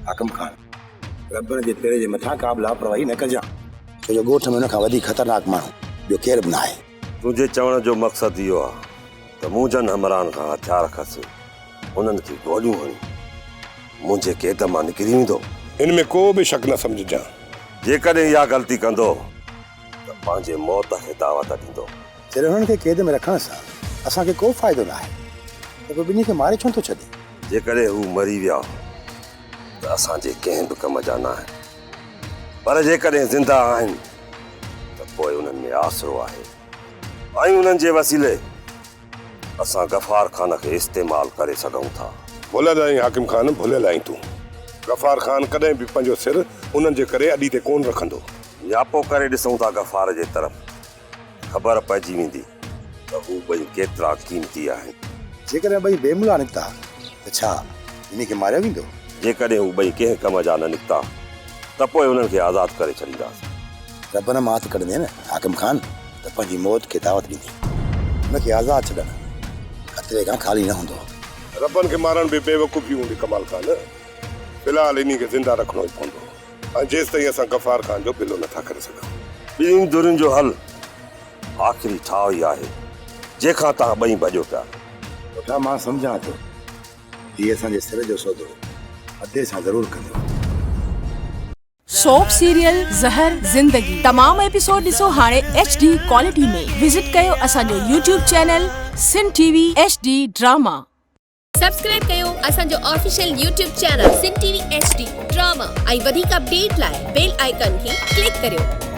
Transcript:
حاڪم خان، ربن جي پيري جي مٿان ڪا به لاپرواهي نه ڪجان، ڇو جو ڳوٺ ۾ ان کان وڌيڪ خطرناڪ ماڻهو ٻيو ڪير به ناهي. تنهنجي چوڻ جو مقصد اهو آ ته مون جن همراهن کان هٿيار کسي انهن کي گوليون هڻي منهنجي قيد مان نڪري ويندو؟ ان ۾ ڪو به شڪ نه سمجهجان. جيڪڏهن اها غلطي ڪندو ته پنهنجي موت کي دعوت ڏيندو. جڏهن انهن کي قيد ۾ رکڻ سان اسان کي ڪو فائدو ناهي ته پوء ٻنهي کي ماري ڇو نٿو ڇڏين؟ جيڪڏهن هو مري ويا ته اسان جي ڪنهن به ڪم جا ناهن، پر جيڪڏهن زنده آهن ته پوء انهن ۾ آسرو آهي ۽ انهن جي وسيلي اسان غفار خان کي استعمال ڪري سگهون ٿا. ڀليل آهين حاڪم خان، ڀليل آهين تون. غفار خان ڪڏهن به پنهنجو سر انهن جي ڪري اڏي تي ڪونه رکندو. نياپو ڪري ڏسون ٿا غفار جي طرف. خبر پئجي ويندي ته هو ٻئي ڪيترا قيمتي آهن. جيڪڏهن ٻئي بي ملها نڪتا ته ڇا انهي کي ماريو ويندو؟ جيڪڏهن هو ٻئي ڪنهن ڪم جا نه نڪتا ته پوء انهن کي آزاد ڪري ڇڏينداسين. ربن مان هٿ ڪڍندين نه حاڪم خان ته پنهنجي موت کي دعوت ڏيندين. ان کي آزاد ڇڏڻ خطري کان خالي نه هوندو. ربن کي مارڻ به بيوقوفي هوندي ڪمال خان. في الحال انهي کي زنده رکڻو ئي پوندو. ۽ جيستائين اسان غفار خان جو بلو نٿا ڪري سگهون. ٻنهي ڌرين جو حل آخري ٺاهه ئي آهي، جنهن کان توهان ٻئي ڀڄو پيا. پٺا مان سمجهان ٿو، هي اسان جي سر جو سودو ادي سان ضرور ڪندو. سوپ سيريل زهر زندگي تمام ايپيسوڊ ڏسو هاڻي ايڇ ڊي ڪوالٽي ۾ وزٽ ڪيو اسان جو YouTube channel Sindh T V H D drama. Subscribe ڪيو اسان جو official YouTube channel Sindh T V H D drama ۽ وڌيڪ اپڊيٽ لاء بيل آئيڪان کي ڪلڪ ڪريو.